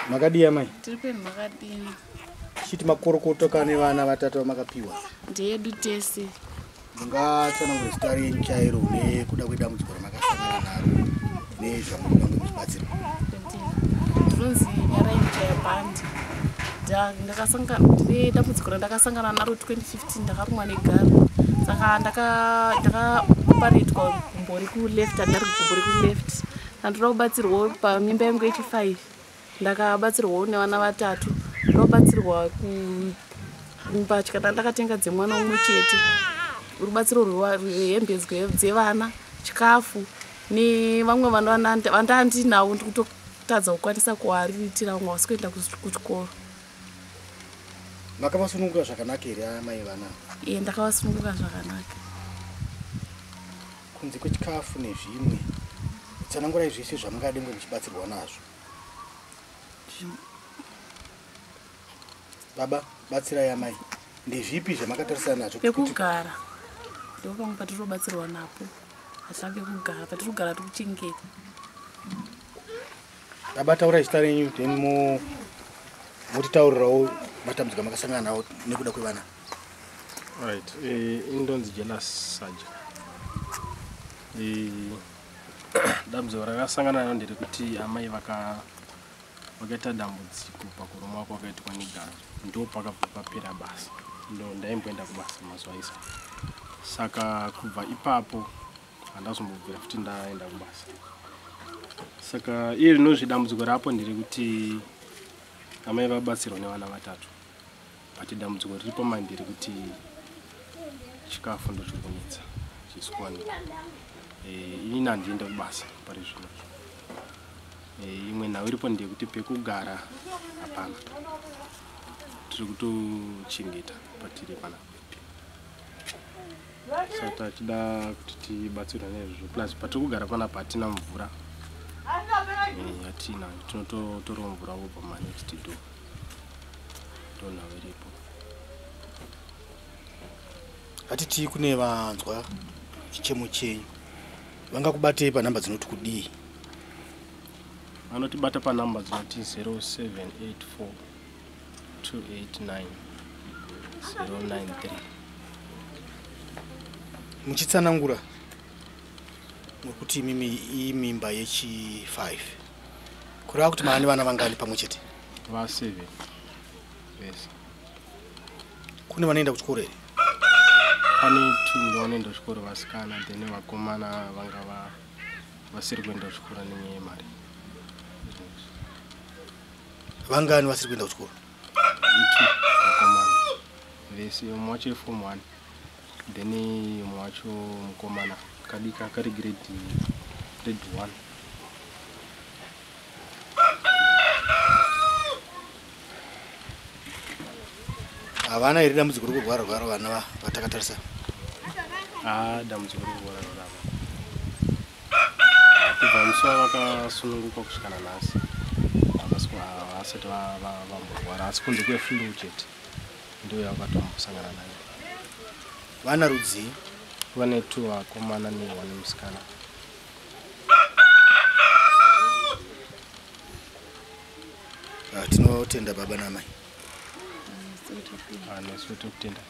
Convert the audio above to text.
Makadii amai? Tiri penu makadini? Chiti makorokoto kane vana vatatu vamakapiwa. Ndeyedu tese. Mungatsanangure zita renyu chairo nekuda kwedambudziko ramakasangana naro nezvamunoda kunge muchibatsirwa. Ndinonzi Nyarai Mchaya Bandi. Ndakasangana ndine dambudziko randakasangana naro 2015 ndakarumwa negari. Saka ndakaoparetwa gumbo rekuleft andari gumbo rekuleft. Ndandoda kubatsirwawo pamimba yangu yechi5. Ndakabatsirwawo nevana vatatu. Ndobatsirwa mbatya ndandakatenga dzemwana umwe chete. Rubatsiro rwehembe dzevana, chikafu nevamwe vandandinawo ndikutotadza kukwanisa kuwariritira vamwe vasi kuenda kuchikoro. Makavasununguka zvakanaka here amai vana? Iye ndakavasununguka zvakanaka. Kunze kwechikafu nezvimwe, tsanangurai zvese zvamungade kunge muchibatsirwa nazvo. Baba, batsirai amai. Ndezvipi zvamakatarisana nazvo? Pekugara ndipo pamwe patiri kubatsirwa napo. Hatina pekugara, patiri kugara tiri kuchengeta. Baba, taurai zita renyu then motitaurirawo matambudziko amakasangana nawo nekuda kwevana. Right, indonzi Jealous Saja. Dambudziko rakasangana naro nderekuti amai vakaita dambudziko pakurumwa kwakaitwa negaro, ndo pakabva papera basa. Ndo ndaimboenda kubasa mazuva isa, saka kubva ipapo handazombobvira futi ndaenda kubasa. Saka iye rinozvi dambudziko rapo nderekuti amai vabatsirwa nevana vatatu, but dambudziko riripo manje nderekuti chikafu ndo chiri kunetsa, chisi kuwanikwa. Inini handiende kubasa pari zvino. Imwe nhau iripo ndeyekuti pekugara hapana, tiri kutochengeta patiri panapa. Saka tachida kuti tibatsirwe nezvozvo. Plus patiri kugara panapa hatina mvura, hatina, tinototorawo mvura wobva manext door. Ndo nhau iripo. Hatiti kune vanzwa chichemo chenyu, vangakubatei panhamba dzinoti kudii? Vanotibata panhamba dzinoti 0784 289 093. Muchitsanangura muri imimi imimba yechi5, kureva kuti maane vana vangani pamwe chete? Va7 vese. Kune vanoenda kuchikoro here? Pane two ndo vanoenda kuchikoro, vasikana, then vakomana vanga vasiri kuenda kuchikoro nenyaya yemari. Vangani vasiri kuenda kuchikoro? Itu vakomana vese. Umwe wacho iform one, then umwe wacho mukomana kadika kari grade one. Havana here dambudziko rekurwara rwara vana vatakatarisa? Haa, dambudziko rekurwara rwara kubva musi wavakasununguka kusvika nanhasi havasati vamborwara, asi kunze kweflu chete ndiyo yavakatombosangana nayo. Vana rudzii? Vane two vakomana neone musikana. Ah, tinotenda baba namai. Nesu tokutenda.